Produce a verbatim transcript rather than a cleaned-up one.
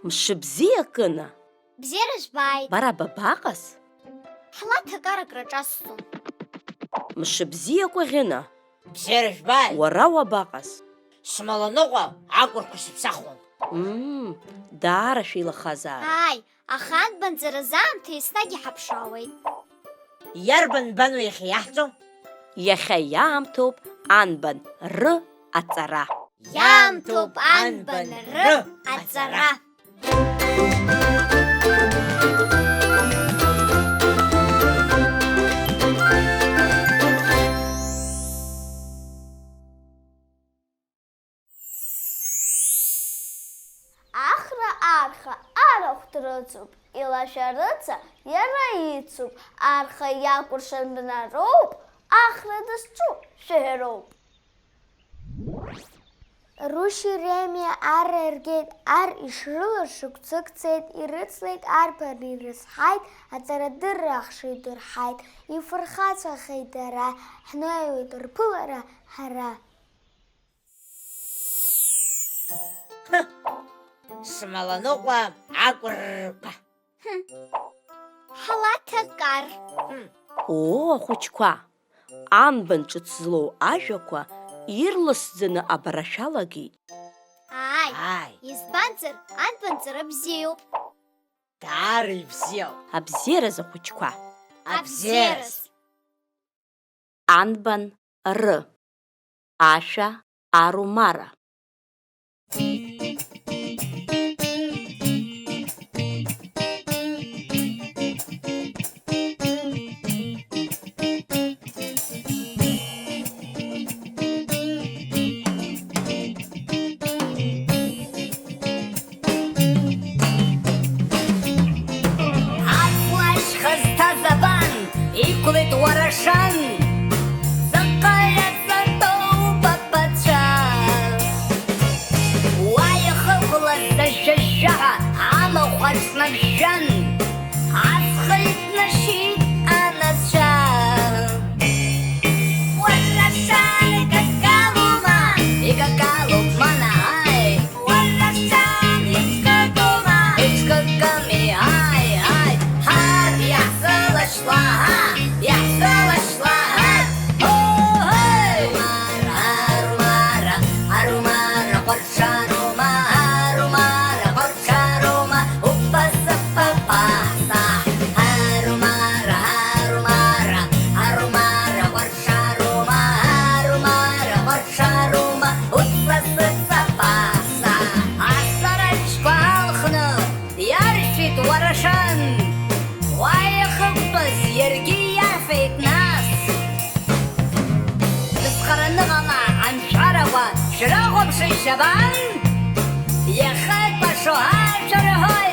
Мшыбзиа, Кына! Бзиара жәбааит! Бара бабаҟаз? Ҳлаҭа Кар акраҿасҵон. Мшыбзиа, Кәаӷьына! Бзиара жәбааит! Уара уабаҟаз? Смаланыҟәа акәырқәа сыԥсахуан. Мм, даара шәеилахазаарын. Ааи, аха анбанҵаразы аамҭа еснагь иҳаԥшаауеит. Иарбан нбану иахьа иаҳҵо? Иахьа иаамҭоуп анбан ры аҵара. Иаамҭоуп анбан ры аҵара. Ахра арха арахә дрыцуп, илашәарыца иара ицуп, арха иакәыршан бнароуп, ахра дызҿу шәаҳәароуп. Рушьи Ремиа ар ргеит, ар ишрылаз шықәсык цеит, ирыцлеит арԥар ирызҳаит, аҵарадырра ахшыҩ дырҳаит, ифырхацәахеит дара, ҳнеиуеит рԥылара ҳара. Смаланыҟәа акәырқәа. Ҳлаҭа Кар. Оо, ахәыҷқәа, анбан ҿыц злоу ажәақәа ирласӡаны абара шәалагеит. Ааи, ааи, избанзар, анбанҵара бзиоуп. Даара ибзиоуп. Абзиараз, ахәыҷқәа. Абзиараз. Анбан ры. Ашәа арумара. Аҵла ашьха зҭаз абан, иқәлеит уара шан. Заҟа иаҵатәоу бабацәа. Уа иахыхәлаз ажәажәаҳәа амахә аҿнаршәан. Аҵх иҭнашьит анацәа. Уара шан икакалума? Икакалуп, мана, ааи. Уара шан иҽкакома? Иҽкаками, ааи, ааи. Ҳар иаҳзылашьла, ҳа, иаҳзылашьла, ҳа. Оҳои! Арумара, арумара, арумара, ҟәарҽарума, арумара, ҟәарҽарума, уппа-сыппа-паҳса. Арумара, арумара, арумара, ҟәарҽарума, арумара, ҟәарҽарума, уца-сыца-паҳса. Асараџьқәа алхны иаршәит уара шан. Уа иахьықәтәаз иаргьы иарфеит нас. Дысхараны ҟала амшәарақәа шәрахәаԥши шәабан? Иахьеикәашо ашәа рҳәоит.